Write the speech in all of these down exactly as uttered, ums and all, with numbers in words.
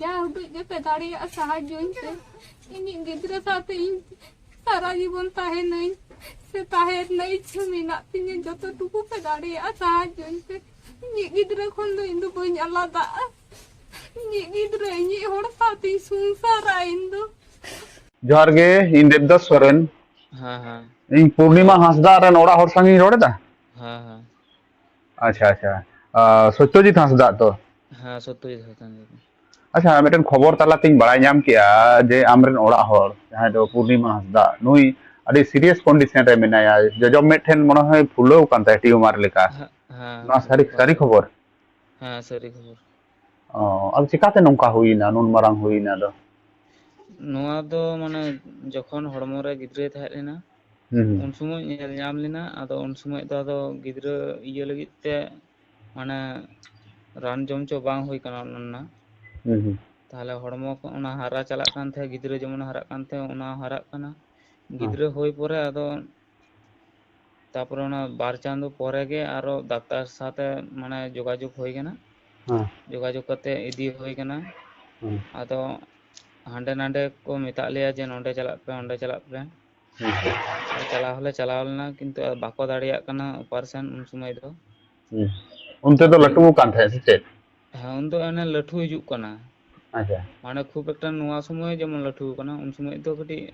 ᱡᱟ ᱩᱰᱩᱡ ᱜᱮᱯᱮ ᱫᱟᱲᱮᱭᱟᱜᱼᱟ ᱥᱟᱦᱟᱡᱽᱡᱚᱧ ᱯᱮ᱾ ᱤᱧᱤᱡ ᱜᱤᱫᱽᱨᱟᱹ ᱥᱟᱶᱛᱮ ᱤᱧ ᱥᱟᱨᱟ ᱡᱤᱵᱚᱱ ᱛᱟᱦᱮᱱᱟᱹᱧ, ᱥᱮ ᱛᱟᱦᱮᱸ ᱨᱮᱱᱟᱜ ᱤᱪᱪᱷᱟᱹ ᱢᱮᱱᱟᱜ ᱛᱤᱧᱟᱹ᱾ ᱡᱚᱛᱚ ᱴᱩᱠᱩ ᱯᱮ ᱫᱟᱲᱮᱭᱟᱜᱼᱟ ᱥᱟᱦᱟᱡᱽᱡᱚᱧ ᱯᱮ᱾ ᱤᱧᱤᱡ ᱜᱤᱫᱽᱨᱟᱹ ᱠᱷᱚᱱ ᱫᱚ ᱤᱧ ᱫᱚ ᱵᱟᱹᱧ ᱟᱞᱟᱫᱟᱜᱼᱟ᱾ ᱤᱧᱤᱡ ᱜᱤᱫᱽᱨᱟᱹ ᱤᱧᱤᱡ ᱦᱚᱲ ᱥᱟᱶᱛᱮᱧ ᱥᱚᱝᱥᱟᱨᱟ ᱤᱧ ᱫᱚ᱾ ᱡᱚᱦᱟᱨ ᱜᱮ, ᱤᱧ ᱫᱮᱵᱫᱟᱥ ᱥᱚᱨᱮᱱ᱾ ᱦᱮᱸ, ᱦᱮᱸ᱾ ᱤᱧ ᱯᱩᱨᱱᱤᱢᱟ ᱦᱟᱸᱥᱫᱟ ᱨᱮᱱ ᱚᱲᱟᱜ ᱦᱚᱲ ᱥᱟᱶ ᱤᱧ ᱨᱚᱲ ᱮᱫᱟ? ᱦᱮᱸ, ᱦᱮᱸ᱾ ᱟᱪᱪᱷᱟ, ᱟᱪᱪᱷᱟ᱾ ᱟᱸ, ᱥᱚᱛᱭᱚᱡᱤᱛ ᱦᱟᱸᱥᱫᱟ ᱛᱚ? ᱦᱮᱸ, ᱥᱚᱛᱭᱚᱡᱤᱛ ᱦᱟᱸᱥᱫᱟ᱾ ᱟᱪᱪᱷᱟ, ᱢᱤᱫᱴᱮᱱ ᱠᱷᱚᱵᱚᱨ ᱛᱟᱞᱟᱛᱤᱧ ᱵᱟᱲᱟᱭ ᱧᱟᱢ ᱠᱮᱜᱼᱟ ᱡᱮ ᱟᱢᱨᱮᱱ ᱚᱲᱟᱜ ᱦᱚᱲ, ᱡᱟᱦᱟᱸᱭ ᱫᱚ ᱯᱩᱨᱱᱤᱢᱟ ᱦᱟᱸᱥᱫᱟ, ᱱᱩᱭ ᱟᱹᱰᱤ serious condition ᱨᱮ ᱢᱮᱱᱟᱭᱟ᱾ ᱡᱚᱡᱚᱢ ᱢᱮᱫ ᱴᱷᱮᱱ ᱢᱚᱱᱮ ᱦᱚᱭ ᱯᱷᱩᱞᱟᱹᱣ ᱠᱟᱱ ᱛᱟᱭᱟ tumor ᱞᱮᱠᱟ᱾ ᱦᱮᱸ, ᱦᱮᱸ, ᱱᱚᱣᱟ ᱥᱟᱹᱨᱤ, ᱦᱮᱸ, ᱥᱟᱹᱨᱤ ᱠᱷᱚᱵᱚᱨ? ᱦᱮᱸ, ᱥᱟᱹᱨᱤ ᱠᱷᱚᱵᱚᱨ᱾ ᱚ, ᱟᱫᱚ ᱪᱤᱠᱟᱛᱮ ᱱᱚᱝᱠᱟ ᱦᱩᱭᱱᱟ, ᱱᱩᱱ ᱢᱟᱨᱟᱝ ᱦᱩᱭᱱᱟ ᱫᱚ? ᱱᱚᱣᱟ ᱫᱚ ᱢᱟᱱᱮ ᱡᱚᱠᱷᱚᱱ ᱦᱚᱲᱢᱚ ᱨᱮ ᱜᱤᱫᱽᱨᱟᱹᱭ ᱛᱟᱦᱮᱸ ᱞᱮᱱᱟ, ᱦᱩᱸ, ᱦᱩᱸ᱾ ᱩᱱ ᱥᱚᱢᱚᱭ ᱧᱮᱞ ᱧᱟᱢ ᱞᱮᱱᱟ᱾ ᱟᱫᱚ ᱩᱱ ᱥᱚᱢᱚᱭ ᱫᱚ ᱟᱫᱚ ᱜᱤᱫᱽᱨᱟᱹ ᱤᱭᱟᱹ ᱞᱟᱹᱜᱤᱫ ᱛᱮ ᱢᱟᱱᱮ ᱨᱟᱱ ᱡᱚᱢ ᱦᱚᱪᱚ ᱵᱟᱝ ᱦᱩᱭ ᱠᱟᱱᱟ ᱚᱱᱟ ᱨᱮᱱᱟᱜ᱾ ᱦᱩᱸ, ᱦᱩᱸ᱾ ᱛᱟᱦᱞᱮ ᱦᱚᱲᱢᱚ ᱠᱚ ᱚᱱᱟ ᱦᱟᱨᱟ ᱪᱟᱞᱟᱜ ᱠᱟᱱ ᱛᱟᱦᱮᱸᱫ, ᱜᱤᱫᱽᱨᱟᱹ ᱡᱮᱢᱚᱱ ᱦᱟᱨᱟᱜ ᱠᱟᱱ ᱛᱟᱦᱮᱸᱫ, ᱚᱱᱟ ᱦᱟᱨᱟᱜ ᱠᱟᱱᱟ᱾ ᱦᱮᱸ᱾ ᱜᱤᱫᱽᱨᱟᱹ ᱦᱩᱭ ᱯᱚᱨᱮ ᱟᱫᱚ, ᱛᱟᱯᱚᱨᱮ ᱚᱱᱟ ᱵᱟᱨ ᱪᱟᱸᱫᱚ ᱯᱚᱨᱮ ᱜᱮ ᱟᱨᱚ ᱰᱟᱠᱛᱟᱨ ᱥᱟᱶᱛᱮ ᱢᱟᱱᱮ ᱡᱳᱜᱟᱡᱳᱜᱽ ᱦᱩᱭ ᱠᱟᱱᱟ᱾ ᱦᱮᱸ᱾ ᱡᱳᱜᱟᱡᱳᱜᱽ ᱠᱟᱛᱮ ᱤᱫᱤ ᱦᱩᱭ ᱠᱟᱱᱟ᱾ ᱦᱮᱸ᱾ ᱟᱫᱚ ᱦᱟᱸᱰᱮ ᱱᱟᱰᱮ ᱠᱚ ᱢᱮᱛᱟᱜ ᱞᱮᱭᱟ ᱡᱮ ᱱᱚᱸᱰᱮ ᱪᱟᱞᱟᱜ ᱯᱮ, ᱚᱸᱰᱮ ᱪᱟᱞᱟᱜ ᱯᱮ᱾ ᱦᱮᱸ᱾ ᱪᱟᱞᱟᱣ ᱦᱚᱸᱞᱮ ᱪᱟᱞᱟᱣ ᱞᱮᱱᱟ, ᱠᱤᱱᱛᱩ ᱵᱟᱠᱚ ᱫᱟᱲᱮᱭᱟᱜ ᱠᱟᱱᱟ operation ᱩᱱ ᱥᱚᱢᱚᱭ ᱫᱚ᱾ ᱦᱮᱸ᱾ ᱩᱱᱛᱮ ᱫᱚ ᱟᱫᱚ ᱞᱟᱹᱴᱩ ᱠᱟᱱ ᱛᱟᱦᱮᱸᱫ ᱥᱮ ᱪᱮᱫ? ᱦᱮᱸ, ᱩᱱᱫᱚ ᱚᱱᱮ ᱞᱟᱹᱴᱷᱩ ᱦᱤᱡᱩᱜ ᱠᱟᱱᱟ᱾ ᱟᱪᱪᱷᱟ᱾ ᱢᱟᱱᱮ ᱠᱷᱩᱵ ᱮᱠᱴᱟ ᱱᱚᱣᱟ ᱥᱚᱢᱚᱭ ᱡᱮᱢᱚᱱ ᱞᱟᱹᱴᱷᱩ ᱠᱟᱱᱟ, ᱩᱱ ᱥᱚᱢᱚᱭ ᱫᱚ ᱠᱟᱹᱴᱤᱡ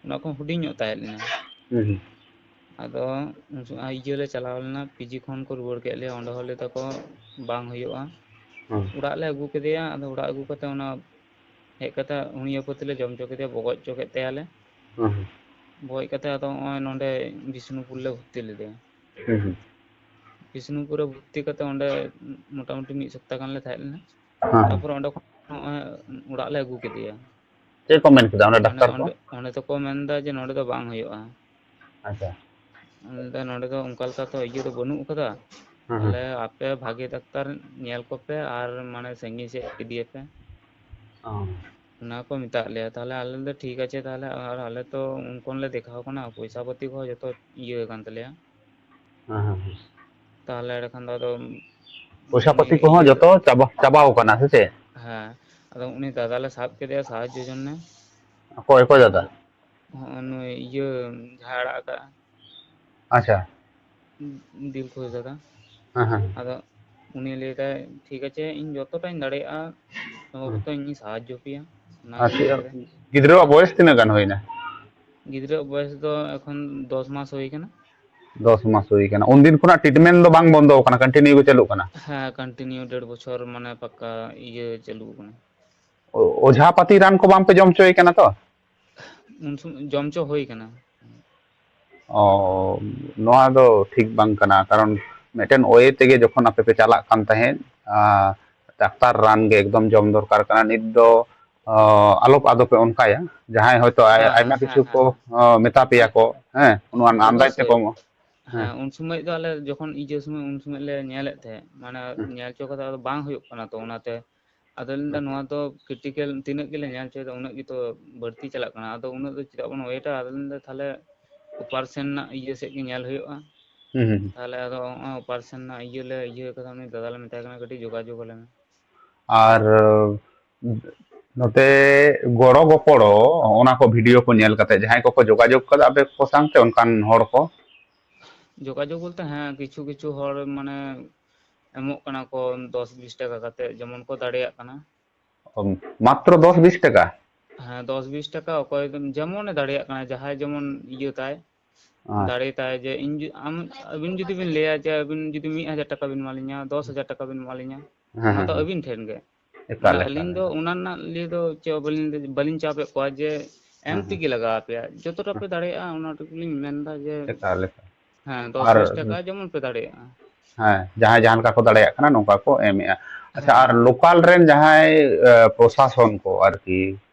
ᱚᱱᱟ ᱠᱷᱚᱱ ᱦᱩᱰᱤᱧ ᱧᱚᱜ ᱛᱟᱦᱮᱸ ᱞᱮᱱᱟ᱾ ᱦᱩᱸ, ᱦᱩᱸ᱾ ᱟᱫᱚ ᱩᱱ ᱥᱚᱢᱚᱭ ᱤᱭᱟᱹ ᱞᱮ ᱪᱟᱞᱟᱣ ᱞᱮᱱᱟ, ᱯᱤᱡᱤ ᱠᱷᱚᱱ ᱠᱚ ᱨᱩᱣᱟᱹᱲ ᱠᱮᱫ ᱞᱮᱭᱟ᱾ ᱚᱸᱰᱮ ᱦᱚᱸ ᱞᱟᱹᱭ ᱫᱟᱠᱚ ᱵᱟᱝ ᱦᱩᱭᱩᱜᱼᱟ᱾ ᱦᱩᱸ᱾ ᱚᱲᱟᱜ ᱞᱮ ᱟᱹᱜᱩ ᱠᱮᱫᱮᱭᱟ᱾ ᱟᱫᱚ ᱚᱲᱟᱜ ᱟᱹᱜᱩ ᱠᱟᱛᱮ ᱚᱱᱟ ᱦᱮᱡ ᱠᱟᱛᱮ ᱦᱳᱢᱤᱭᱳᱯᱮᱛᱷᱤ ᱞᱮ ᱡᱚᱢ ᱦᱚᱪᱚ ᱠᱮᱫᱮᱭᱟ, ᱵᱚᱜᱚᱡ ᱦᱚᱪᱚ ᱠᱮᱫ ᱛᱟᱭᱟᱞᱮ᱾ ᱦᱩᱸ, ᱦᱩᱸ᱾ ᱵᱚᱜᱚᱡ ᱠᱟᱛᱮ ᱟᱫᱚ ᱱᱚᱜᱼᱚᱭ ᱱᱚᱸᱰᱮ ᱵᱤᱥᱱᱩᱯᱩᱨ ᱞᱮ ᱵᱷᱚᱨᱛᱤ ᱞᱮᱫᱮᱭᱟ᱾ ᱦᱩᱸ, ᱦᱩᱸ᱾ ᱵᱤᱥᱱᱩᱯᱩᱨ ᱨᱮ ᱵᱷᱚᱨᱛᱤ ᱠᱟᱛᱮ ᱚᱸᱰᱮ ᱢᱚᱴᱟᱢᱩᱴᱤ ᱢᱤᱫ ᱥᱚᱯᱛᱟ ᱜᱟᱱ ᱞᱮ ᱛᱟᱦᱮᱸ ᱞᱮᱱᱟ᱾ ᱦᱮᱸ, ᱦᱮᱸ᱾ ᱛᱟᱯᱚᱨ ᱚᱸᱰᱮ ᱠᱷᱚᱱ ᱱᱚᱜᱼᱚᱭ ᱚᱲᱟᱜ ᱞᱮ ᱟᱹᱜᱩ ᱠᱮᱫᱮᱭᱟ᱾ ᱪᱮᱫ ᱠᱚ ᱢᱮᱱ ᱠᱮᱫᱟ ᱚᱸᱰᱮ ᱢᱟᱱᱮ ᱰᱟᱠᱛᱟᱨ ᱠᱚ? ᱚᱸᱰᱮ, ᱚᱸᱰᱮ ᱫᱚᱠᱚ ᱢᱮᱱᱫᱟ ᱡᱮ ᱱᱚᱸᱰᱮ ᱫᱚ ᱵᱟᱝ ᱦᱩᱭᱩᱜᱼᱟ᱾ ᱟᱪᱪᱷᱟ᱾ ᱚᱸᱰᱮ, ᱱᱚᱸᱰᱮ ᱫᱚ ᱚᱱᱠᱟ ᱞᱮᱠᱟ ᱛᱚ ᱤᱭᱟᱹ ᱫᱚ ᱵᱟᱹᱱᱩᱜ ᱟᱠᱟᱫᱟ᱾ ᱦᱮᱸ, ᱦᱮᱸ᱾ ᱛᱟᱦᱞᱮ ᱟᱯᱮ ᱵᱷᱟᱜᱮ ᱰᱟᱠᱛᱟᱨ ᱧᱮᱞ ᱠᱚᱯᱮ ᱟᱨ ᱢᱟᱱᱮ ᱥᱟᱺᱜᱤᱧ ᱥᱮᱫ ᱤᱫᱤᱭᱮᱯᱮ᱾ ᱚ᱾ ᱚᱱᱟ ᱠᱚ ᱢᱮᱛᱟᱜ ᱞᱮᱭᱟ᱾ ᱛᱟᱦᱞᱮ ᱟᱞᱮ ᱫᱚ ᱴᱷᱤᱠ ᱟᱪᱷᱮ, ᱛᱟᱦᱞᱮ ᱟᱨ ᱟᱞᱮ ᱛᱚ ᱩᱱ ᱠᱷᱚᱱ ᱞᱮ ᱫᱮᱠᱷᱟᱣ ᱠᱟᱱᱟ, ᱯᱚᱭᱥᱟ ᱯᱟᱹᱛᱤ ᱠᱚᱦᱚᱸ ᱡᱚᱛᱚ ᱤᱭᱟᱹ ᱟᱠᱟᱱ ᱛᱟᱞᱮᱭᱟ᱾ ᱦᱮᱸ, ᱦᱮᱸ, ᱦᱮᱸ᱾ ᱛᱟᱦᱞᱮ ᱮᱸᱰᱮᱠᱷᱟᱱ ᱫᱚ ᱟᱫᱚ ᱯᱚᱭᱥᱟ ᱩᱱᱤ ᱯᱟᱹᱛᱤ ᱠᱚᱦᱚᱸ ᱤᱭᱟᱹ, ᱡᱚᱛᱚ ᱪᱟᱵᱟ, ᱪᱟᱵᱟᱣ ᱠᱟᱱᱟ ᱥᱮ ᱪᱮᱫ? ᱦᱮᱸ᱾ ᱟᱫᱚ ᱩᱱᱤ ᱫᱟᱫᱟ ᱞᱮ ᱥᱟᱵ ᱠᱮᱫᱮᱭᱟ ᱥᱟᱦᱟᱡᱽᱡᱚ ᱡᱚᱱᱱᱮ᱾ ᱚᱠᱚᱭ ᱚᱠᱚᱭ ᱫᱟᱫᱟ? ᱦᱚᱸᱜᱼᱚ ᱱᱩᱭ ᱤᱭᱟᱹ ᱡᱟᱦᱟᱸᱭ ᱟᱲᱟᱜ ᱟᱠᱟᱫᱼᱟ᱾ ᱟᱪᱪᱷᱟ᱾ ᱫᱤᱞ ᱠᱷᱩᱥ ᱫᱟᱫᱟ᱾ ᱦᱮᱸ ᱦᱮᱸ᱾ ᱟᱫᱚ ᱩᱱᱤ ᱞᱟᱹᱭ ᱫᱟᱭ, ᱴᱷᱤᱠ ᱟᱪᱷᱮ, ᱤᱧ ᱡᱚᱛᱚᱴᱟᱧ ᱫᱟᱲᱮᱭᱟᱜᱼᱟ ᱥᱚᱢᱵᱷᱚᱵᱚᱛᱚ ᱤᱧ ᱥᱟᱦᱟᱡᱽᱡᱚ ᱯᱮᱭᱟ᱾ ᱚᱱᱟ ᱟᱨ ᱜᱮ ᱪᱮᱫ, ᱞᱟᱹᱭ ᱫᱟᱭ᱾ ᱜᱤᱫᱽᱨᱟᱹᱣᱟᱜ ᱵᱚᱭᱮᱥ ᱛᱤᱱᱟᱹᱜ ᱜᱟᱱ ᱦᱩᱭᱱᱟ? ᱜᱤᱫᱽᱨᱟᱹᱣᱟᱜ ᱵᱚᱭᱮᱥ ᱫᱚ ᱮᱠᱷᱚᱱ ᱫᱚᱥ ᱢᱟᱥ ᱦᱩᱭ ᱠᱟᱱᱟ᱾ ᱫᱚᱥ ᱢᱟᱥ ᱦᱩᱭ ᱠᱟᱱᱟ᱾ ᱩᱱᱫᱤᱱ ᱠᱷᱚᱱᱟᱜ treatment ᱫᱚ ᱵᱟᱝ ᱵᱚᱱᱫᱚ ᱟᱠᱟᱱᱟ, continue ᱜᱮ ᱪᱟᱹᱞᱩᱜ ᱠᱟᱱᱟ? ᱦᱮᱸ, continue ᱰᱮᱲ ᱵᱚᱪᱷᱚᱨ ᱢᱟᱱᱮ ᱯᱟᱠᱟ ᱤᱭᱟᱹ ᱪᱟᱹᱞᱩ ᱟᱠᱟᱱᱟ᱾ ᱚ-, ᱚᱡᱷᱟ ᱯᱟᱹᱛᱤ ᱨᱟᱱ ᱠᱚ ᱵᱟᱝ ᱯᱮ ᱡᱚᱢ ᱦᱚᱪᱚᱭᱮ ᱠᱟᱱᱟ ᱛᱚ? ᱩᱱ ᱥᱚᱢᱚᱭ ᱡᱚᱢ ᱦᱚᱪᱚ ᱦᱩᱭ ᱠᱟᱱᱟ᱾ ᱚ, ᱱᱚᱣᱟ ᱫᱚ ᱴᱷᱤᱠ ᱵᱟᱝ ᱠᱟᱱᱟ, ᱠᱟᱨᱚᱱ ᱢᱤᱫᱴᱮᱱ ᱳᱭᱮ ᱛᱮᱜᱮ ᱡᱚᱠᱷᱚᱱ ᱟᱯᱮ ᱯᱮ ᱪᱟᱞᱟᱜ ᱠᱟᱱ ᱛᱟᱦᱮᱸᱫ, ᱟᱸ, ᱰᱟᱠᱛᱟᱨ ᱨᱟᱱ ᱜᱮ ᱮᱠᱫᱚᱢ ᱡᱚᱢ ᱫᱚᱨᱠᱟᱨ ᱠᱟᱱᱟ᱾ ᱱᱤᱛ ᱫᱚ, ᱚ, ᱟᱞᱚᱯ ᱟᱫᱚ ᱯᱮ ᱚᱱᱠᱟᱭᱟ, ᱡᱟᱦᱟᱸᱭ ᱦᱚᱭᱛᱳ ᱟᱭ-, ᱦᱮᱸ, ᱦᱮᱸ, ᱟᱭᱢᱟ ᱦᱮᱸ, ᱠᱤᱪᱷᱩ ᱦᱮᱸ, ᱠᱚ, ᱦᱮᱸ᱾ ᱚ, ᱢᱮᱛᱟ ᱯᱮᱭᱟ ᱠᱚ, ᱦᱮᱸ, ᱱᱚᱣᱟ ᱟᱱᱫᱟᱡ ᱚᱵᱚᱥᱥᱳᱭ᱾ ᱛᱮᱠᱚ ᱮᱢᱚᱜ-, ᱦᱮᱸ᱾ ᱦᱮᱸ, ᱩᱱ ᱥᱚᱢᱚᱭ ᱫᱚ ᱟᱞᱮ ᱡᱚᱠᱷᱚᱱ ᱤᱭᱟᱹ ᱥᱚᱢᱚᱭ, ᱩᱱ ᱥᱚᱢᱚᱭ ᱞᱮ ᱧᱮᱞᱮᱫ ᱛᱟᱦᱮᱸᱫ, ᱢᱟᱱᱮ ᱦᱮᱸ᱾ ᱧᱮᱞ ᱦᱚᱪᱚ ᱠᱟᱛᱮ ᱟᱫᱚ ᱵᱟᱝ ᱦᱩᱭᱩᱜ ᱠᱟᱱᱟ ᱛᱚ, ᱚᱱᱟᱛᱮ ᱟᱫᱚ ᱞᱟᱹᱭ ᱫᱟ, ᱦᱮᱸ᱾ "ᱱᱚᱣᱟ ᱫᱚ critical ᱛᱤᱱᱟᱹᱜ ᱜᱮᱞᱮ ᱧᱮᱞ ᱦᱚᱪᱚᱭᱮᱫᱟ, ᱩᱱᱟᱹᱜ ᱜᱮᱛᱚ ᱵᱟᱹᱲᱛᱤ ᱪᱟᱞᱟᱜ ᱠᱟᱱᱟ, ᱟᱫᱚ ᱩᱱᱟᱹᱜ ᱫᱚ ᱪᱮᱫᱟᱜ ᱵᱚᱱ ᱣᱮᱴᱟ?" ᱟᱫᱚ ᱞᱟᱹᱭ ᱫᱟ, "ᱛᱟᱦᱞᱮ operation ᱨᱮᱱᱟᱜ ᱤᱭᱟᱹ ᱥᱮᱫ ᱜᱮ ᱧᱮᱞ ᱦᱩᱭᱩᱜᱼᱟ᱾" ᱦᱩᱸ, ᱦᱩᱸ, ᱦᱩᱸ᱾ ᱛᱟᱦᱞᱮ ᱟᱫᱚ ᱦᱚᱸᱜᱼᱚᱭ operation ᱨᱮᱱᱟᱜ ᱤᱭᱟᱹ ᱞᱮ ᱤᱭᱟᱹ ᱠᱟᱫᱟ, ᱩᱱᱤ ᱫᱟᱫᱟ ᱞᱮ ᱢᱮᱛᱟᱭ ᱠᱟᱱᱟ, "ᱠᱟᱹᱴᱤᱡ ᱡᱳᱜᱟᱡᱳᱜᱽ ᱟᱞᱮ ᱢᱮ᱾" ᱟᱨ ᱱᱚᱛᱮ ᱜᱚᱲᱚ ᱜᱚᱯᱚᱲᱚ, ᱚᱱᱟ ᱠᱚ video ᱠᱚ ᱧᱮᱞ ᱠᱟᱛᱮ ᱡᱟᱦᱟᱸᱭ ᱠᱚᱠᱚ ᱡᱳᱜᱟᱡᱳᱜᱽ ᱠᱟᱫᱟ ᱟᱯᱮ ᱠᱚ ᱥᱟᱶᱛᱮ, ᱚᱱᱠᱟᱱ ᱦᱚᱲ ᱠᱚ? ᱡᱳᱜᱟᱡᱳᱜᱽ ᱵᱚᱞᱛᱮ, ᱦᱮᱸ, ᱠᱤᱪᱷᱩ ᱠᱤᱪᱷᱩ ᱦᱚᱲ ᱢᱟᱱᱮ ᱮᱢᱚᱜ ᱠᱟᱱᱟ ᱠᱚ ᱫᱚᱥ ᱵᱤᱥ ᱴᱟᱠᱟ ᱠᱟᱛᱮ, ᱡᱮᱢᱚᱱ ᱠᱚ ᱫᱟᱲᱮᱭᱟᱜ ᱠᱟᱱᱟ᱾ ᱚ, ᱢᱟᱛᱨᱚ ᱫᱚᱥ ᱵᱤᱥ ᱴᱟᱠᱟ? ᱦᱮᱸ, ᱫᱚᱥ ᱵᱤᱥ ᱴᱟᱠᱟ, ᱚᱠᱚᱭ ᱫᱚ ᱡᱮᱢᱚᱱᱮ ᱫᱟᱲᱮᱭᱟᱜ ᱠᱟᱱᱟ, ᱡᱟᱦᱟᱸᱭ ᱡᱮᱢᱚᱱ ᱤᱭᱟᱹ ᱛᱟᱭ, ᱦᱮᱸ᱾ ᱫᱟᱲᱮ ᱛᱟᱭ, ᱡᱮ ᱤᱧ ᱡᱩ-, ᱟᱢ, ᱟᱹᱵᱤᱱ ᱡᱩᱫᱤ ᱵᱤᱱ ᱞᱟᱹᱭᱟ ᱡᱮ ᱟᱹᱵᱤᱱ ᱡᱩᱫᱤ ᱢᱤᱫ ᱦᱟᱡᱟᱨ ᱴᱟᱠᱟ ᱵᱤᱱ ᱮᱢᱟ ᱞᱤᱧᱟ, ᱫᱚᱥ ᱦᱟᱡᱟᱨ ᱴᱟᱠᱟ ᱵᱤᱱ ᱮᱢᱟ ᱞᱤᱧᱟ, ᱦᱮᱸ, ᱚᱱᱟ ᱦᱮᱸ, ᱫᱚ ᱦᱮᱸ᱾ ᱟᱹᱵᱤᱱ ᱴᱷᱮᱱ ᱜᱮ᱾ ᱮᱠᱟᱞ, ᱢᱟᱱᱮ ᱮᱠᱟᱞ, ᱟᱹᱞᱤᱧ ᱫᱚ ᱮᱠᱟᱞ᱾ ᱚᱱᱟ ᱨᱮᱱᱟᱜ ᱞᱟᱹᱭ ᱫᱚ ᱪᱮᱫ ᱦᱚᱸ ᱵᱟᱹᱞᱤᱧ, ᱵᱟᱹᱞᱤᱧ ᱪᱟᱯ ᱮᱫ ᱠᱚᱣᱟ ᱡᱮ ᱮᱢ ᱦᱮᱸ, ᱦᱮᱸ᱾ ᱛᱮᱜᱮ ᱞᱟᱜᱟᱣ ᱟᱯᱮᱭᱟ, ᱡᱚᱛᱚᱴᱟ ᱯᱮ ᱫᱟᱲᱮᱭᱟᱜᱼᱟ, ᱚᱱᱟ ᱴᱩᱠᱩ ᱞᱤᱧ ᱢᱮᱱ ᱮᱫᱟ ᱡᱮ, ᱮᱠᱟᱞ, ᱮᱠᱟᱞ᱾ ᱦᱮᱸ, ᱫᱚᱥ ᱟᱨ ᱵᱤᱥ ᱴᱟᱠᱟ ᱡᱮᱢᱚᱱ ᱯᱮ ᱫᱟᱲᱮᱭᱟᱜᱼᱟ᱾ ᱦᱮᱸ, ᱡᱟᱦᱟᱸᱭ ᱡᱟᱦᱟᱸ ᱞᱮᱠᱟ ᱠᱚ ᱫᱟᱲᱮᱭᱟᱜ ᱠᱟᱱᱟ, ᱱᱚᱝᱠᱟ ᱠᱚ ᱮᱢᱮᱜᱼᱟ᱾ ᱟᱪᱪᱷᱟ, ᱟᱨ ᱦᱮᱸ᱾ local ᱨᱮᱱ ᱡᱟᱦᱟᱸᱭ, ᱮ, ᱯᱨᱚᱥᱟᱥᱚᱱ ᱠᱚ ᱟᱨᱠᱤ,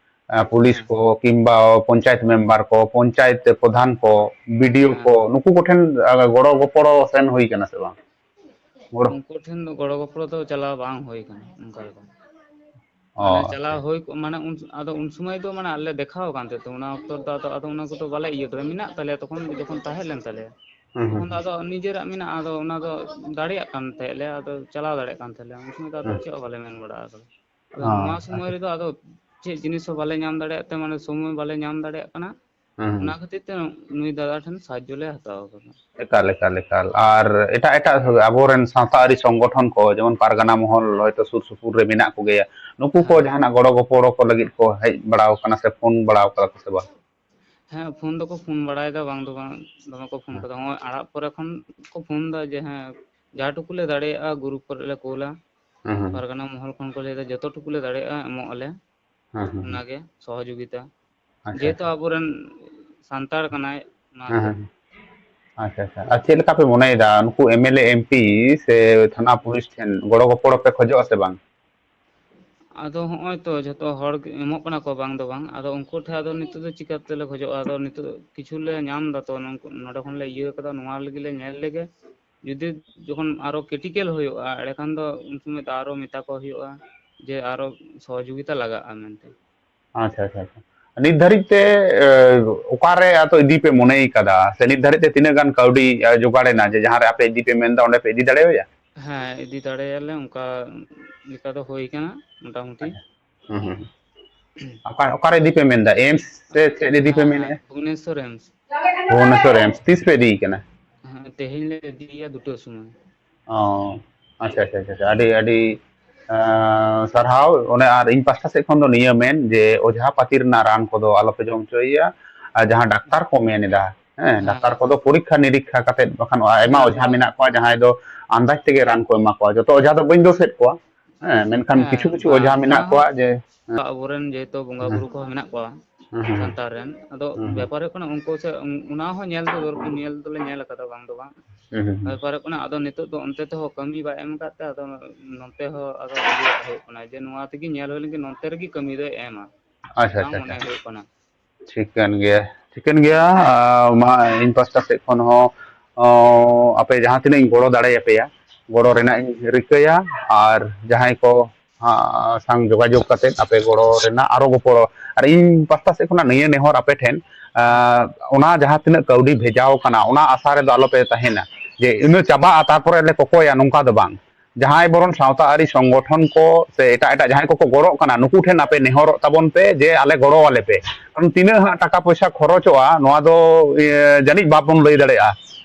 ᱮ, ᱯᱩᱞᱤᱥ ᱦᱮᱸ᱾ ᱠᱚ ᱠᱤᱝᱵᱟ ᱯᱚᱧᱪᱟᱭᱮᱛ ᱢᱮᱢᱵᱟᱨ ᱠᱚ, ᱯᱚᱧᱪᱟᱭᱮᱛ ᱯᱨᱚᱫᱷᱟᱱ ᱠᱚ, BDO ᱠᱚ, ᱦᱮᱸ᱾ ᱱᱩᱠᱩ ᱠᱚᱴᱷᱮᱱ, ᱟ, ᱜᱚᱲᱚ ᱜᱚᱯᱚᱲᱚ ᱥᱮᱱ ᱦᱩᱭ ᱠᱟᱱᱟ ᱥᱮ ᱵᱟᱝ? ᱜᱚᱲᱚ ᱩᱱᱠᱩ ᱴᱷᱮᱱ ᱫᱚ ᱜᱚᱲᱚ ᱜᱚᱯᱚᱲᱚ ᱫᱚ ᱪᱟᱞᱟᱣ ᱵᱟᱝ ᱦᱩᱭ ᱠᱟᱱᱟ ᱚᱱᱠᱟ ᱞᱮᱠᱟ᱾ ᱚ, ᱢᱟᱱᱮ ᱟᱪᱪᱷᱟ᱾ ᱪᱟᱞᱟᱣ ᱦᱩᱭ ᱠᱚᱜ, ᱢᱟᱱᱮ ᱩᱱ, ᱟᱫᱚ ᱩᱱ ᱥᱚᱢᱚᱭ ᱫᱚ ᱢᱟᱱᱮ ᱟᱞᱮ ᱫᱮᱠᱷᱟᱣ ᱟᱠᱟᱱ ᱛᱟᱦᱮᱸ ᱛᱚ, ᱚᱱᱟ ᱚᱠᱛᱚ ᱨᱮᱫᱚ ᱟᱫᱚ, ᱟᱫᱚ ᱚᱱᱟ ᱠᱚᱫᱚ ᱵᱟᱞᱮ ᱤᱭᱟᱹ ᱠᱟᱫᱟ, ᱢᱮᱱᱟᱜ ᱛᱟᱞᱮᱭᱟ ᱛᱚᱠᱷᱚᱱ ᱡᱚᱠᱷᱚᱱ ᱛᱟᱦᱮᱸ ᱞᱮᱱ ᱛᱟᱞᱮᱭᱟ᱾ ᱦᱩᱸ, ᱦᱩᱸ, ᱛᱚᱠᱷᱚᱱ ᱫᱚ ᱦᱩᱸ᱾ ᱟᱫᱚ ᱱᱤᱡᱮᱨᱟᱜ ᱢᱮᱱᱟᱜᱼᱟ, ᱟᱫᱚ ᱚᱱᱟ ᱫᱚ ᱫᱟᱲᱮᱭᱟᱜ ᱠᱟᱱ ᱛᱟᱦᱮᱸᱫ ᱞᱮ, ᱟᱫᱚ ᱪᱟᱞᱟᱣ ᱫᱟᱲᱮᱭᱟᱜ ᱠᱟᱱ ᱛᱟᱦᱮᱸᱫ ᱞᱮ, ᱩᱱ ᱥᱚᱢᱚᱭ ᱫᱚ ᱟᱫᱚ ᱦᱩᱸ᱾ ᱪᱮᱫ ᱦᱚᱸ ᱵᱟᱞᱮ ᱢᱮᱱ ᱵᱟᱲᱟ ᱟᱠᱟᱫᱟ᱾ ᱟᱫᱚ ᱱᱚᱣᱟ ᱥᱚᱢᱚᱭ ᱨᱮᱫᱚ ᱟᱫᱚ ᱪᱮᱫ ᱡᱤᱱᱤᱥ ᱦᱚᱸ ᱵᱟᱞᱮ ᱧᱟᱢ ᱫᱟᱲᱮᱭᱟᱜ ᱛᱮ, ᱢᱟᱱᱮ ᱥᱚᱢᱚᱭ ᱵᱟᱞᱮ ᱧᱟᱢ ᱫᱟᱲᱮᱭᱟᱜ ᱠᱟᱱᱟ᱾ ᱦᱮᱸ, ᱦᱮᱸ᱾ ᱚᱱᱟ ᱠᱷᱟᱹᱛᱤᱨ ᱛᱮ ᱱᱩᱭ ᱫᱟᱫᱟ ᱴᱷᱮᱱ ᱥᱟᱦᱟᱡᱽᱡᱚ ᱞᱮ ᱦᱟᱛᱟᱣ ᱟᱠᱟᱫᱟ᱾ ᱮᱠᱟᱞ, ᱮᱠᱟᱞ, ᱮᱠᱟᱞ᱾ ᱟᱨ ᱮᱴᱟᱜ, ᱮᱴᱟᱜ ᱟᱵᱚᱨᱮᱱ ᱥᱟᱶᱛᱟ ᱟᱹᱨᱤ ᱥᱚᱝᱜᱚᱴᱷᱚᱱ ᱠᱚ, ᱡᱮᱢᱚᱱ ᱯᱟᱨᱜᱟᱱᱟ ᱢᱚᱦᱚᱞ, ᱦᱚᱭᱛᱳ ᱥᱩᱨ ᱥᱩᱯᱩᱨ ᱨᱮ ᱢᱮᱱᱟᱜ ᱠᱚᱜᱮᱭᱟ, ᱱᱩᱠᱩ ᱠᱚ ᱦᱮᱸ᱾ ᱡᱟᱦᱟᱱᱟᱜ ᱜᱚᱲᱚ ᱜᱚᱯᱚᱲᱚ ᱠᱚ ᱞᱟᱹᱜᱤᱫ ᱠᱚ ᱦᱮᱡ ᱵᱟᱲᱟᱣ ᱠᱟᱱᱟ ᱥᱮ ᱯᱷᱳᱱ ᱵᱟᱲᱟᱣ ᱠᱟᱫᱟ ᱠᱚ ᱥᱮ ᱵᱟᱝ? ᱦᱮᱸ, ᱯᱷᱳᱱ ᱫᱚᱠᱚ ᱯᱷᱳᱱ ᱵᱟᱲᱟᱭᱮᱫᱟ, ᱵᱟᱝ ᱫᱚ ᱵᱟᱝ, ᱫᱚᱢᱮ ᱠᱚ ᱯᱷᱳᱱ ᱦᱮᱸ᱾ ᱠᱟᱫᱟ᱾ ᱦᱚᱸᱜᱼᱚᱭ ᱟᱲᱟᱜ ᱯᱚᱨᱮ ᱠᱷᱚᱱ ᱠᱚ ᱯᱷᱳᱱ ᱫᱟ ᱡᱮ, ᱦᱮᱸ, ᱡᱟᱦᱟᱸ ᱴᱩᱠᱩ ᱞᱮ ᱫᱟᱲᱮᱭᱟᱜᱼᱟ ᱜᱨᱩᱯ ᱠᱚᱨᱮ ᱞᱮ ᱠᱳᱞᱟ᱾ ᱦᱮᱸ, ᱦᱮᱸ, ᱦᱮᱸ᱾ ᱯᱟᱨᱜᱟᱱᱟ ᱢᱚᱦᱚᱞ ᱠᱷᱚᱱ ᱠᱚ ᱞᱟᱹᱭᱫᱟ, ᱡᱚᱛᱚ ᱴᱩᱠᱩ ᱞᱮ ᱫᱟᱲᱮᱭᱟᱜᱼᱟ, ᱮᱢᱚᱜ ᱟᱞᱮ᱾ ᱦᱮᱸ, ᱦᱮᱸ, ᱦᱮᱸ᱾ ᱚᱱᱟᱜᱮ ᱥᱚᱦᱚᱡᱳᱜᱤᱛᱟ᱾ ᱟᱪᱪᱷᱟ, ᱡᱮᱦᱮᱛᱩ ᱟᱪᱪᱷᱟ᱾ ᱟᱵᱚᱨᱮᱱ ᱥᱟᱱᱛᱟᱲ ᱠᱟᱱᱟᱭ, ᱦᱮᱸ, ᱚᱱᱟᱛᱮ᱾ ᱦᱮᱸ, ᱦᱮᱸ᱾ ᱟᱪᱪᱷᱟ, ᱟᱪᱪᱷᱟ᱾ ᱟᱨ ᱪᱮᱫ ᱞᱮᱠᱟ ᱯᱮ ᱢᱚᱱᱮᱭᱮᱫᱟ, ᱱᱩᱠᱩ M L A, M P ᱥᱮ ᱛᱷᱟᱱᱟ ᱯᱩᱞᱤᱥ ᱴᱷᱮᱱ ᱜᱚᱲᱚ ᱜᱚᱯᱚᱲᱚ ᱯᱮ ᱠᱷᱚᱡᱚᱜᱼᱟ ᱥᱮ ᱵᱟᱝ? ᱟᱫᱚ ᱦᱚᱸᱜᱼᱚᱭ ᱛᱚ, ᱡᱷᱚᱛᱚ ᱦᱚᱲ ᱜᱮ ᱮᱢᱚᱜ ᱠᱟᱱᱟ ᱠᱚ, ᱵᱟᱝ ᱫᱚ ᱵᱟᱝ᱾ ᱟᱫᱚ ᱩᱱᱠᱩ ᱴᱷᱮᱱ ᱟᱫᱚ ᱱᱤᱛᱚᱜ ᱫᱚ ᱪᱤᱠᱟᱹ ᱛᱮᱞᱮ ᱠᱷᱚᱡᱚᱜᱼᱟ? ᱟᱫᱚ ᱱᱤᱛᱚᱜ ᱠᱤᱪᱷᱩ ᱞᱮ ᱧᱟᱢ ᱫᱟ ᱛᱚ, ᱱᱚᱝᱠᱩ, ᱱᱚᱰᱮ ᱠᱷᱚᱱ ᱞᱮ ᱤᱭᱟᱹ ᱠᱟᱫᱟ, ᱱᱚᱣᱟ ᱞᱟᱹᱜᱤᱫ ᱞᱮ ᱧᱮᱞ ᱞᱮᱜᱮ᱾ ᱡᱩᱫᱤ ᱡᱚᱠᱷᱚᱱ ᱟᱨᱚ ᱠᱨᱤᱴᱤᱠᱮᱞ ᱦᱩᱭᱩᱜᱼᱟ, ᱮᱸᱰᱮᱠᱷᱟᱱ ᱫᱚ ᱩᱱ ᱥᱚᱢᱚᱭ ᱫᱚ ᱟᱨᱚ ᱢᱮᱛᱟ ᱠᱚ ᱦᱩᱭᱩᱜᱼᱟ ᱡᱮ ᱟᱨᱚ ᱥᱚᱦᱚᱡᱳᱜᱤᱛᱟ ᱞᱟᱜᱟᱜᱼᱟ ᱢᱮᱱᱛᱮ᱾ ᱟᱪᱪᱷᱟ, ᱟᱪᱪᱷᱟ, ᱟᱪᱪᱷᱟ᱾ ᱱᱤᱛ ᱫᱷᱟᱹᱨᱤᱡ ᱛᱮ, ᱮ, ᱚᱠᱟᱨᱮ ᱟᱫᱚ ᱤᱫᱤ ᱯᱮ ᱢᱚᱱᱮᱭ ᱠᱟᱫᱟ? ᱥᱮ ᱱᱤᱛ ᱫᱷᱟᱹᱨᱤᱡ ᱛᱮ ᱛᱤᱱᱟᱹᱜ ᱜᱟᱱ ᱠᱟᱹᱣᱰᱤ, ᱮ, ᱡᱚᱜᱟᱲ ᱮᱱᱟ ᱡᱮ ᱡᱟᱦᱟᱸ ᱨᱮ ᱟᱯᱮ ᱤᱫᱤ ᱯᱮ ᱢᱮᱱᱫᱟ, ᱚᱸᱰᱮ ᱯᱮ ᱤᱫᱤ ᱫᱟᱲᱮᱣᱟᱭᱟ? ᱦᱮᱸ, ᱤᱫᱤ ᱫᱟᱲᱮᱭᱟᱞᱮ, ᱚᱱᱠᱟ ᱞᱮᱠᱟ ᱫᱚ ᱦᱩᱭ ᱠᱟᱱᱟ ᱢᱚᱴᱟᱢᱩᱴᱤ᱾ ᱟᱪᱪᱷᱟ᱾ ᱦᱩᱸ, ᱦᱩᱸ, ᱦᱩᱸ᱾ ᱚᱠᱟ, ᱚᱠᱟᱨᱮ ᱤᱫᱤ ᱯᱮ ᱢᱮᱱᱫᱟ? ᱮᱢᱥ ᱥᱮ ᱪᱮᱫ ᱤᱫᱤ ᱯᱮ ᱦᱮᱸ, ᱦᱮᱸ, ᱢᱮᱱᱮᱫᱼᱟ? ᱵᱷᱩᱵᱽᱱᱮᱥᱚᱨ ᱮᱢᱥ᱾ ᱵᱷᱩᱵᱽᱱᱮᱥᱚᱨ ᱮᱢᱥ᱾ ᱛᱤᱥ ᱯᱮ ᱤᱫᱤᱭᱮ ᱠᱟᱱᱟ? ᱦᱮᱸ, ᱛᱮᱦᱮᱧ ᱞᱮ ᱤᱫᱤᱭᱮᱭᱟ ᱫᱩᱴᱟᱹ ᱥᱚᱢᱚᱭ᱾ ᱚ, ᱟᱪᱪᱷᱟ, ᱟᱪᱪᱷᱟ, ᱟᱪᱪᱷᱟ, ᱟᱪᱪᱷᱟ᱾ ᱟᱹᱰᱤ, ᱟᱹᱰᱤ, ᱟᱸ, ᱥᱟᱨᱦᱟᱣ᱾ ᱚᱱᱮ ᱟᱨ ᱤᱧ ᱯᱟᱥᱴᱟ ᱥᱮᱫ ᱠᱷᱚᱱ ᱫᱚ ᱱᱤᱭᱟᱹ ᱢᱮᱱ ᱡᱮ ᱚᱡᱷᱟ ᱯᱟᱹᱛᱤ ᱨᱮᱱᱟᱜ ᱨᱟᱱ ᱠᱚᱫᱚ ᱟᱞᱚᱯᱮ ᱡᱚᱢ ᱦᱚᱪᱚᱭᱮᱭᱟ᱾ ᱟᱨ ᱡᱟᱦᱟᱸ ᱰᱟᱠᱛᱟᱨ ᱠᱚ ᱢᱮᱱ ᱮᱫᱟ, ᱦᱮᱸ, ᱦᱮᱸ, ᱰᱟᱠᱛᱟᱨ ᱦᱮᱸ᱾ ᱠᱚᱫᱚ ᱯᱚᱨᱤᱠᱠᱷᱟ ᱱᱤᱨᱤᱠᱠᱷᱟ ᱠᱟᱛᱮᱫ, ᱵᱟᱠᱷᱟᱱ ᱟᱭᱢᱟ ᱦᱮᱸ, ᱚᱡᱷᱟ ᱦᱮᱸ᱾ ᱢᱮᱱᱟᱜ ᱠᱚᱣᱟ ᱡᱟᱦᱟᱸᱭ ᱫᱚ ᱟᱱᱫᱟᱡᱽ ᱛᱮᱜᱮ ᱨᱟᱱ ᱠᱚ ᱮᱢᱟ ᱠᱚᱣᱟ᱾ ᱡᱚᱛᱚ ᱚᱡᱷᱟ ᱫᱚ ᱵᱟᱹᱧ ᱫᱳᱥᱮᱫ ᱠᱚᱣᱟ, ᱦᱮᱸ, ᱢᱮᱱᱠᱷᱟᱱ ᱠᱤᱪᱷᱩ ᱦᱮᱸ, ᱠᱤᱪᱷᱩ ᱵᱟᱝ, ᱚᱡᱷᱟ ᱚᱱᱟ ᱢᱮᱱᱟᱜ ᱦᱚᱸ ᱠᱚᱣᱟ ᱡᱮ, ᱦᱮᱸ, ᱟᱵᱚᱨᱮᱱ ᱡᱮᱦᱮᱛᱩ ᱵᱚᱸᱜᱟ ᱦᱮᱸ, ᱵᱩᱨᱩ ᱠᱚᱦᱚᱸ ᱢᱮᱱᱟᱜ ᱠᱚᱣᱟ ᱦᱮᱸ, ᱦᱮᱸ, ᱥᱟᱱᱛᱟᱲ ᱨᱮᱱ, ᱟᱫᱚ ᱦᱮᱸ, ᱦᱮᱸ, ᱵᱮᱯᱟᱨ ᱦᱩᱭᱩᱜ ᱠᱟᱱᱟ ᱩᱱᱠᱩ ᱥᱮ ᱚᱱᱟ ᱦᱚᱸ ᱧᱮᱞ ᱫᱚ ᱫᱚᱨᱠᱟᱨ, ᱧᱮᱞ ᱫᱚᱞᱮ ᱧᱮᱞ ᱟᱠᱟᱫᱟ ᱵᱟᱝ ᱫᱚ ᱵᱟᱝ᱾ ᱦᱮᱸ, ᱦᱮᱸ, ᱦᱮᱸ᱾ ᱵᱮᱯᱟᱨ ᱦᱩᱭᱩᱜ ᱠᱟᱱᱟ ᱟᱫᱚ ᱱᱤᱛᱚᱜ ᱫᱚ ᱚᱱᱛᱮ ᱛᱮᱦᱚᱸ ᱠᱟᱹᱢᱤ ᱵᱟᱭ ᱮᱢ ᱟᱠᱟᱫ ᱛᱮ ᱟᱫᱚ ᱱᱚᱛᱮ ᱦᱚᱸ ᱟᱫᱚ ᱤᱭᱟᱹ ᱦᱩᱭᱩᱜ ᱠᱟᱱᱟ ᱡᱮ ᱱᱚᱣᱟ ᱛᱮᱜᱮ ᱧᱮᱞ ᱦᱩᱭ ᱞᱮᱱᱜᱮ ᱱᱚᱛᱮ ᱨᱮᱜᱮ ᱠᱟᱹᱢᱤ ᱫᱚᱭ ᱮᱢᱟ᱾ ᱟᱪᱪᱷᱟ, ᱚᱱᱠᱟ ᱟᱪᱪᱷᱟ, ᱟᱪᱪᱷᱟ᱾ ᱢᱚᱱᱮ ᱦᱩᱭᱩᱜ ᱠᱟᱱᱟ᱾ ᱴᱷᱤᱠᱟᱹᱱ ᱜᱮᱭᱟ, ᱴᱷᱤᱠᱟᱹᱱ ᱜᱮᱭᱟ᱾ ᱦᱮᱸ᱾ ᱟᱨ ᱢᱟ ᱤᱧ ᱯᱟᱥᱴᱟ ᱥᱮᱫ ᱠᱷᱚᱱ ᱦᱚᱸ, ᱚ, ᱟᱯᱮ ᱡᱟᱦᱟᱸ ᱛᱤᱱᱟᱹᱜ ᱤᱧ ᱜᱚᱲᱚ ᱫᱟᱲᱮᱭᱟᱯᱮᱭᱟ, ᱜᱚᱲᱚ ᱦᱮᱸ᱾ ᱨᱮᱱᱟᱜ ᱤᱧ ᱨᱤᱠᱟᱹᱭᱟ᱾ ᱟᱨ ᱡᱟᱦᱟᱸᱭ ᱠᱚ, ᱟ, ᱥᱟᱝ ᱡᱳᱜᱟᱡᱳᱜᱽ ᱠᱟᱛᱮᱫ ᱟᱯᱮ ᱜᱚᱲᱚ ᱨᱮᱱᱟᱜ ᱟᱨᱚ ᱜᱚᱯᱚᱲᱚ, ᱟᱨ ᱤᱧ ᱯᱟᱥᱴᱟ ᱥᱮᱫ ᱠᱷᱚᱱᱟᱜ ᱱᱤᱭᱟᱹ ᱱᱮᱦᱚᱨ ᱟᱯᱮ ᱴᱷᱮᱱ, ᱟ, ᱚᱱᱟ ᱡᱟᱦᱟᱸ ᱛᱤᱱᱟᱹᱜ ᱠᱟᱹᱣᱰᱤ ᱵᱷᱮᱡᱟᱣ ᱠᱟᱱᱟ, ᱚᱱᱟ ᱟᱥᱟ ᱨᱮᱫᱚ ᱟᱞᱚᱯᱮ ᱛᱟᱦᱮᱱᱟ ᱡᱮ ᱤᱱᱟᱹ ᱪᱟᱵᱟᱜᱼᱟ, ᱛᱟᱨᱯᱚᱨᱮ ᱞᱮ ᱠᱚᱠᱚᱭᱟ, ᱱᱚᱝᱠᱟ ᱫᱚ ᱵᱟᱝ᱾ ᱡᱟᱦᱟᱸᱭ ᱵᱚᱨᱚᱱ ᱥᱟᱶᱛᱟ ᱟᱹᱨᱤ ᱥᱚᱝᱜᱚᱴᱷᱚᱱ ᱠᱚ ᱥᱮ ᱮᱴᱟᱜ ᱮᱴᱟᱜ ᱡᱟᱦᱟᱸᱭ ᱠᱚᱠᱚ ᱜᱚᱲᱚᱜ ᱠᱟᱱᱟ, ᱱᱩᱠᱩ ᱴᱷᱮᱱ ᱟᱯᱮ ᱱᱮᱦᱚᱨᱚᱜ ᱛᱟᱵᱚᱱ ᱯᱮ ᱡᱮ ᱟᱞᱮ ᱜᱚᱲᱚ ᱟᱞᱮ ᱯᱮ᱾ ᱠᱟᱨᱚᱱ ᱛᱤᱱᱟᱹᱜ ᱦᱟᱸᱜ ᱴᱟᱠᱟ ᱯᱚᱭᱥᱟ ᱠᱷᱚᱨᱚᱪᱚᱜᱼᱟ, ᱱᱚᱣᱟ ᱫᱚ, ᱤᱭᱟᱹ, ᱡᱟᱹᱱᱤᱡ ᱵᱟᱵᱚᱱ ᱞᱟᱹᱭ ᱫᱟᱲᱮᱭᱟᱜᱼᱟ᱾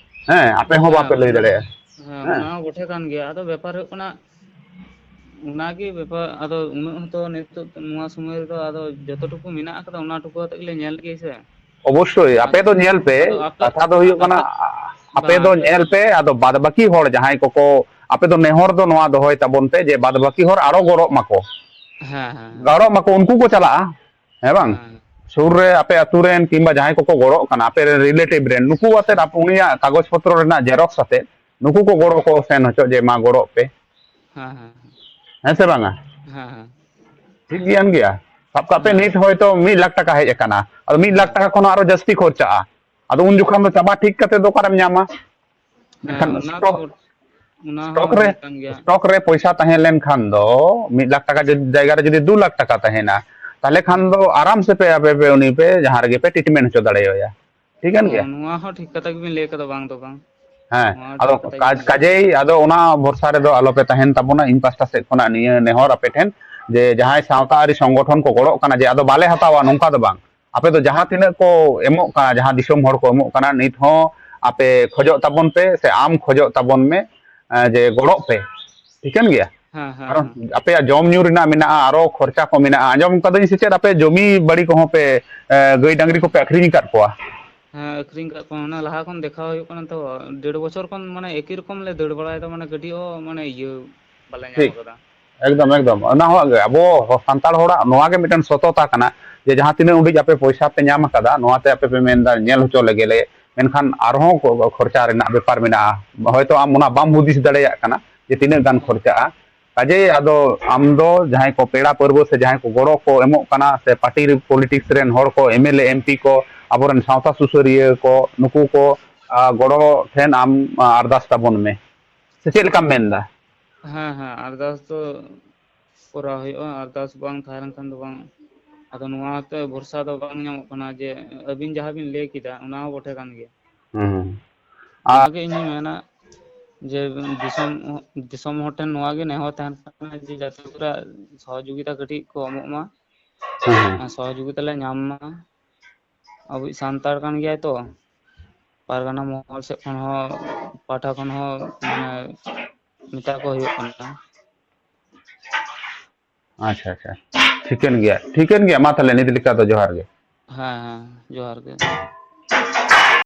ᱦᱮᱸ, ᱟᱯᱮ ᱦᱚᱸ ᱦᱮᱸ, ᱵᱟᱯᱮ ᱞᱟᱹᱭ ᱚᱱᱟ, ᱫᱟᱲᱮᱭᱟᱜᱼᱟ᱾ ᱦᱮᱸ, ᱦᱮᱸ᱾ ᱚᱱᱟ ᱦᱚᱸ ᱵᱚᱴᱷᱮ ᱠᱟᱱ ᱜᱮᱭᱟ᱾ ᱟᱫᱚ ᱵᱮᱯᱟᱨ ᱦᱩᱭᱩᱜ ᱠᱟᱱᱟ, ᱚᱱᱟᱜᱮ ᱵᱮᱯᱟᱨ᱾ ᱟᱫᱚ ᱩᱱᱟᱹᱜ ᱦᱚᱸᱛᱚ ᱱᱤᱛᱚᱜ ᱱᱚᱣᱟ ᱥᱚᱢᱚᱭ ᱨᱮᱫᱚ ᱟᱫᱚ ᱡᱚᱛᱚ ᱴᱩᱠᱩ ᱢᱮᱱᱟᱜ ᱟᱠᱟᱫᱟ, ᱚᱱᱟ ᱴᱩᱠᱩ ᱟᱛᱮ ᱜᱮᱞᱮ ᱧᱮᱞ ᱜᱮᱭᱟ ᱥᱮ᱾ ᱚᱵᱚᱥᱥᱳᱭ, ᱟᱯᱮ ᱟᱫᱚ, ᱫᱚ ᱧᱮᱞ ᱯᱮ, ᱟᱫᱚ ᱟᱯᱮ, ᱠᱟᱛᱷᱟ ᱫᱚ ᱦᱩᱭᱩᱜ ᱠᱟᱱᱟ, ᱟᱯᱮ, ᱟ-, ᱟᱯᱮ ᱵᱟᱝ, ᱫᱚ ᱟᱯᱮ, ᱧᱮᱞ ᱯᱮ, ᱟᱫᱚ ᱵᱟᱫ ᱵᱟᱹᱠᱤ ᱦᱚᱲ ᱡᱟᱦᱟᱸᱭ ᱠᱚᱠᱚ, ᱟᱯᱮ ᱫᱚ ᱱᱮᱦᱚᱨ ᱫᱚ ᱱᱚᱣᱟ ᱫᱚᱦᱚᱭ ᱛᱟᱵᱚᱱ ᱯᱮ ᱡᱮ ᱵᱟᱫ ᱵᱟᱹᱠᱤ ᱦᱚᱲ ᱟᱨᱚ ᱜᱚᱲᱚᱜ ᱢᱟᱠᱚ᱾ ᱦᱮᱸ, ᱦᱮᱸ, ᱦᱮᱸ᱾ ᱜᱚᱲᱚᱜ ᱢᱟᱠᱚ, ᱩᱱᱠᱩ ᱠᱚ ᱪᱟᱞᱟᱜᱼᱟ᱾ ᱦᱮᱸ ᱵᱟᱝ? ᱦᱮᱸ᱾ ᱥᱩᱨ ᱨᱮ ᱟᱯᱮ ᱟᱹᱛᱩ ᱨᱮᱱ ᱠᱤᱝᱵᱟ ᱡᱟᱦᱟᱸᱭ ᱠᱚᱠᱚ ᱜᱚᱲᱚᱜ ᱠᱟᱱᱟ, ᱟᱯᱮ ᱨᱮᱱ ᱨᱤᱞᱮᱴᱤᱵᱷ ᱨᱮᱱ, ᱱᱩᱠᱩ ᱟᱛᱮᱫ ᱦᱮᱸ᱾ ᱟᱯᱮ ᱩᱱᱤᱭᱟᱜ ᱠᱟᱜᱚᱡᱽ ᱯᱚᱛᱨᱚ ᱨᱮᱱᱟᱜ ᱡᱮᱨᱚᱠᱥ ᱟᱛᱮᱫ ᱱᱩᱠᱩ ᱠᱚ ᱜᱚᱲᱚ ᱠᱚ ᱥᱮᱱ ᱦᱚᱪᱚᱜ ᱡᱮ ᱢᱟ ᱜᱚᱲᱚᱜ ᱯᱮ᱾ ᱦᱮᱸ, ᱦᱮᱸ, ᱦᱮᱸ᱾ ᱦᱮᱸ ᱥᱮ ᱵᱟᱝᱟ? ᱦᱮᱸ, ᱦᱮᱸ᱾ ᱴᱷᱤᱠ ᱜᱮᱭᱟᱱ ᱜᱮᱭᱟ᱾ ᱥᱟᱵ ᱠᱟᱜ ᱯᱮ, ᱦᱮᱸ᱾ ᱱᱤᱛ ᱦᱚᱭᱛᱳ ᱢᱤᱫ ᱞᱟᱠᱷ ᱴᱟᱠᱟ ᱦᱮᱡ ᱟᱠᱟᱱᱟ, ᱟᱫᱚ ᱢᱤᱫ ᱞᱟᱠᱷ ᱦᱮᱸ᱾ ᱴᱟᱠᱟ ᱠᱷᱚᱱ ᱦᱚᱸ ᱟᱨᱚ ᱡᱟᱹᱥᱛᱤ ᱠᱷᱚᱨᱪᱟᱜᱼᱟ᱾ ᱟᱫᱚ ᱩᱱ ᱡᱚᱠᱷᱚᱱ ᱫᱚ ᱪᱟᱵᱟ ᱴᱷᱤᱠ ᱠᱟᱛᱮ ᱫᱚ ᱚᱠᱟᱨᱮᱢ ᱧᱟᱢᱟ? ᱦᱮᱸ, ᱢᱮᱱᱠᱷᱟᱱ ᱚᱱᱟ ᱥᱴᱚᱠ, ᱠᱚ, ᱚᱱᱟ ᱦᱚᱸ ᱥᱴᱚᱠ ᱨᱮ, ᱦᱩᱭᱩᱜ ᱠᱟᱱ ᱜᱮᱭᱟ᱾ ᱥᱴᱚᱠ ᱨᱮ ᱯᱚᱭᱥᱟ ᱛᱟᱦᱮᱸ ᱞᱮᱱᱠᱷᱟᱱ ᱫᱚ, ᱢᱤᱫ ᱞᱟᱠᱷ ᱴᱟᱠᱟ ᱡᱩᱫᱤ, ᱡᱟᱭᱜᱟ ᱨᱮ ᱡᱩᱫᱤ ᱫᱩ ᱞᱟᱠᱷ ᱴᱟᱠᱟ ᱛᱟᱦᱮᱱᱟ, ᱛᱟᱦᱚᱞᱮ ᱠᱷᱟᱱ ᱦᱮᱸ᱾ ᱫᱚ ᱟᱨᱟᱢ ᱥᱮ ᱯᱮ ᱟᱯᱮ ᱯᱮ ᱩᱱᱤ ᱯᱮ ᱡᱟᱦᱟᱸ ᱨᱮᱜᱮ ᱯᱮ ᱴᱨᱤᱴᱢᱮᱱᱴ ᱦᱚᱪᱚ ᱫᱟᱲᱮᱭᱟᱭᱟ᱾ ᱴᱷᱤᱠᱟᱹᱱ ᱜᱮᱭᱟ? ᱦᱮᱸ, ᱱᱚᱣᱟ ᱦᱚᱸ ᱴᱷᱤᱠ ᱠᱟᱛᱷᱟ ᱜᱮᱵᱤᱱ ᱞᱟᱹᱭ ᱠᱟᱫᱟ, ᱵᱟᱝ ᱫᱚ ᱵᱟᱝ᱾ ᱦᱮᱸ, ᱱᱚᱣᱟ ᱦᱚᱸ ᱟᱫᱚ ᱴᱷᱤᱠ ᱠᱟᱛᱷᱟ ᱠᱟᱡ-, ᱜᱮᱵᱤᱱ ᱞᱟᱹᱭ ᱠᱟᱫᱟ᱾ ᱠᱟᱡᱮᱭ ᱟᱫᱚ ᱚᱱᱟ ᱵᱷᱚᱨᱥᱟ ᱨᱮᱫᱚ ᱟᱞᱚᱯᱮ ᱛᱟᱦᱮᱱ ᱛᱟᱵᱚᱱᱟ᱾ ᱤᱧ ᱯᱟᱥᱴᱟ ᱥᱮᱫ ᱠᱷᱚᱱᱟᱜ ᱱᱤᱭᱟᱹ ᱱᱮᱦᱚᱨ ᱟᱯᱮ ᱴᱷᱮᱱ, ᱡᱮ ᱡᱟᱦᱟᱸᱭ ᱥᱟᱶᱛᱟ ᱟᱹᱨᱤ ᱥᱚᱝᱜᱚᱴᱷᱚᱱ ᱠᱚ ᱜᱚᱲᱚᱜ ᱠᱟᱱᱟ, ᱡᱮ ᱟᱫᱚ ᱵᱟᱞᱮ ᱦᱟᱛᱟᱣᱟ, ᱱᱚᱝᱠᱟ ᱫᱚ ᱵᱟᱝ᱾ ᱟᱯᱮ ᱫᱚ ᱡᱟᱦᱟᱸ ᱛᱤᱱᱟᱹᱜ ᱠᱚ ᱮᱢᱚᱜ ᱠᱟᱱᱟ, ᱡᱟᱦᱟᱸ ᱫᱤᱥᱚᱢ ᱦᱚᱲ ᱠᱚ ᱮᱢᱚᱜ ᱠᱟᱱᱟ, ᱱᱤᱛ ᱦᱚᱸ ᱟᱯᱮ ᱠᱷᱚᱡᱚᱜ ᱛᱟᱵᱚᱱ ᱯᱮ ᱥᱮ ᱟᱢ ᱠᱷᱚᱡᱚᱜ ᱛᱟᱵᱚᱱ ᱢᱮ, ᱮᱸ, ᱡᱮ ᱜᱚᱲᱚᱜ ᱯᱮ᱾ ᱴᱷᱤᱠᱟᱹᱱ ᱜᱮᱭᱟ? ᱦᱮᱸ, ᱦᱮᱸ, ᱠᱟᱨᱚᱱ ᱦᱮᱸ᱾ ᱟᱯᱮᱭᱟᱜ ᱡᱚᱢ ᱧᱩ ᱨᱮᱱᱟᱜ ᱢᱮᱱᱟᱜᱼᱟ, ᱟᱨᱚ ᱠᱷᱚᱨᱪᱟ ᱠᱚ ᱢᱮᱱᱟᱜᱼᱟ᱾ ᱟᱸᱡᱚᱢ ᱠᱟᱫᱟᱹᱧ ᱥᱮ ᱪᱮᱫ ᱟᱯᱮ ᱡᱚᱢᱤ ᱵᱟᱲᱤ ᱠᱚᱦᱚᱸ ᱯᱮ, ᱮᱸ, ᱜᱟᱹᱭ ᱰᱟᱝᱨᱤ ᱠᱚᱯᱮ ᱟᱹᱠᱷᱨᱤᱧ ᱟᱠᱟᱫ ᱠᱚᱣᱟ? ᱦᱮᱸ, ᱟᱹᱠᱷᱨᱤᱧ ᱠᱟᱜ ᱠᱚᱣᱟ᱾ ᱚᱱᱟ ᱞᱟᱦᱟ ᱠᱷᱚᱱ ᱫᱮᱠᱷᱟᱣ ᱦᱩᱭᱩᱜ ᱠᱟᱱᱟ ᱛᱚ, ᱰᱮᱲ ᱵᱚᱪᱷᱚᱨ ᱠᱷᱚᱱ ᱢᱟᱱᱮ ᱮᱠᱤ ᱨᱚᱠᱚᱢ ᱞᱮ ᱫᱟᱹᱲ ᱵᱟᱲᱟᱭᱮᱫᱟ, ᱢᱟᱱᱮ ᱠᱟᱹᱴᱤᱡ ᱦᱚᱸ ᱢᱟᱱᱮ ᱤᱭᱟᱹ ᱵᱟᱞᱮ ᱧᱟᱢ ᱴᱷᱤᱠ᱾ ᱠᱟᱫᱟ᱾ ᱮᱠᱫᱚᱢ, ᱮᱠᱫᱚᱢ᱾ ᱚᱱᱟ ᱦᱚᱸ ᱜᱮ, ᱟᱵᱚ ᱥᱟᱱᱛᱟᱲ ᱦᱚᱲᱟᱜ ᱱᱚᱣᱟ ᱜᱮ ᱢᱤᱫᱴᱮᱱ ᱥᱚᱛᱚᱛᱟ ᱠᱟᱱᱟ, ᱡᱮ ᱡᱟᱦᱟᱸ ᱛᱤᱱᱟᱹᱜ ᱩᱰᱤᱡ ᱟᱯᱮ ᱯᱚᱭᱥᱟ ᱯᱮ ᱧᱟᱢ ᱟᱠᱟᱫᱟ, ᱱᱚᱣᱟ ᱛᱮ ᱟᱯᱮ ᱯᱮ ᱢᱮᱱᱫᱟ ᱧᱮᱞ ᱦᱚᱪᱚ ᱞᱮᱜᱮ ᱞᱮ, ᱢᱮᱱᱠᱷᱟᱱ ᱟᱨᱦᱚᱸ ᱠᱚ-, ᱠᱷᱚᱨᱪᱟ ᱨᱮᱱᱟᱜ ᱵᱮᱯᱟᱨ ᱢᱮᱱᱟᱜᱼᱟ᱾ ᱦᱚᱭᱛᱳ ᱟᱢ ᱚᱱᱟ ᱵᱟᱢ ᱦᱩᱫᱤᱥ ᱫᱟᱲᱮᱭᱟᱜ ᱠᱟᱱᱟ ᱡᱮ ᱛᱤᱱᱟᱹᱜ ᱜᱟᱱ ᱠᱷᱚᱨᱪᱟᱜᱼᱟ᱾ ᱠᱟᱡᱮᱭ ᱟᱫᱚ ᱟᱢ ᱫᱚ ᱡᱟᱦᱟᱸᱭ ᱠᱚ ᱯᱮᱲᱟ ᱯᱟᱹᱨᱣᱟᱹ ᱥᱮ ᱡᱟᱦᱟᱸᱭ ᱠᱚ ᱜᱚᱲᱚ ᱠᱚ ᱮᱢᱚᱜ ᱠᱟᱱᱟ ᱥᱮ ᱯᱟᱨᱴᱤ ᱯᱚᱞᱤᱴᱤᱠᱥ ᱨᱮᱱ ᱦᱚᱲ ᱠᱚ, M L A, M P ᱠᱚ, ᱟᱵᱚᱨᱮᱱ ᱥᱟᱶᱛᱟ ᱥᱩᱥᱟᱹᱨᱤᱭᱟᱹ ᱠᱚ, ᱱᱩᱠᱩ ᱠᱚ, ᱟ, ᱜᱚᱲᱚ ᱴᱷᱮᱱ ᱟᱢ, ᱟ, ᱟᱨᱫᱟᱥ ᱛᱟᱵᱚᱱ ᱢᱮ᱾ ᱥᱮ ᱪᱮᱫ ᱞᱮᱠᱟᱢ ᱢᱮᱱᱫᱟ? ᱦᱮᱸ, ᱦᱮᱸ, ᱟᱨᱫᱟᱥ ᱫᱚ ᱠᱚᱨᱟᱣ ᱦᱩᱭᱩᱜᱼᱟ᱾ ᱟᱨᱫᱟᱥ ᱵᱟᱝ ᱛᱟᱦᱮᱸ ᱞᱮᱱᱠᱷᱟᱱ ᱫᱚ ᱵᱟᱝ᱾ ᱟᱫᱚ ᱱᱚᱣᱟ ᱛᱮ ᱵᱷᱚᱨᱥᱟ ᱫᱚ ᱵᱟᱝ ᱧᱟᱢᱚᱜ ᱠᱟᱱᱟ ᱡᱮ ᱟᱹᱵᱤᱱ ᱡᱟᱦᱟᱸ ᱵᱤᱱ ᱞᱟᱹᱭ ᱠᱮᱫᱟ, ᱚᱱᱟ ᱦᱚᱸ ᱵᱚᱴᱷᱮ ᱠᱟᱱ ᱜᱮᱭᱟ᱾ ᱦᱩᱸ᱾ ᱟᱨ ᱚᱱᱟᱜᱮ ᱤᱧᱤᱧ ᱢᱮᱱᱟ, ᱡᱮ ᱫᱤᱥᱚᱢ ᱫᱤᱥᱚᱢ ᱦᱚᱲ ᱴᱷᱮᱱ ᱱᱚᱣᱟ ᱜᱮ ᱱᱮᱦᱚᱨ ᱛᱟᱦᱮᱱ ᱠᱟᱱᱟ ᱡᱮ ᱡᱟᱛᱮ ᱠᱚᱨᱮ ᱥᱚᱦᱚᱡᱳᱜᱤᱛᱟ ᱠᱟᱹᱴᱤᱡ ᱠᱚ ᱮᱢᱚᱜ ᱢᱟ᱾ ᱦᱮᱸ, ᱦᱮᱸ᱾ ᱟᱨ ᱥᱚᱦᱚᱡᱳᱜᱤᱛᱟ ᱞᱮ ᱧᱟᱢ ᱢᱟ᱾ ᱟᱵᱚᱭᱤᱡ ᱥᱟᱱᱛᱟᱲ ᱠᱟᱱ ᱜᱮᱭᱟᱭ ᱛᱚ, ᱯᱟᱨᱜᱟᱱᱟ ᱢᱚᱦᱚᱞ ᱥᱮᱫ ᱠᱷᱚᱱ ᱦᱚᱸ, ᱯᱟᱦᱴᱟ ᱠᱷᱚᱱ ᱦᱚᱸ, ᱢᱟᱱᱮ, ᱢᱮᱛᱟ ᱠᱚ ᱦᱩᱭᱩᱜ ᱠᱟᱱᱟ᱾ ᱟᱪᱪᱷᱟ, ᱟᱪᱪᱷᱟ, ᱴᱷᱤᱠᱟᱹᱱ ᱜᱮᱭᱟ, ᱴᱷᱤᱠᱟᱹᱱ ᱜᱮᱭᱟ᱾ ᱢᱟ ᱛᱟᱦᱞᱮ ᱱᱤᱛ ᱞᱮᱠᱟ ᱫᱚ ᱡᱚᱦᱟᱨ ᱜᱮ᱾ ᱦᱮᱸ, ᱦᱮᱸ, ᱡᱚᱦᱟᱨ ᱜᱮ᱾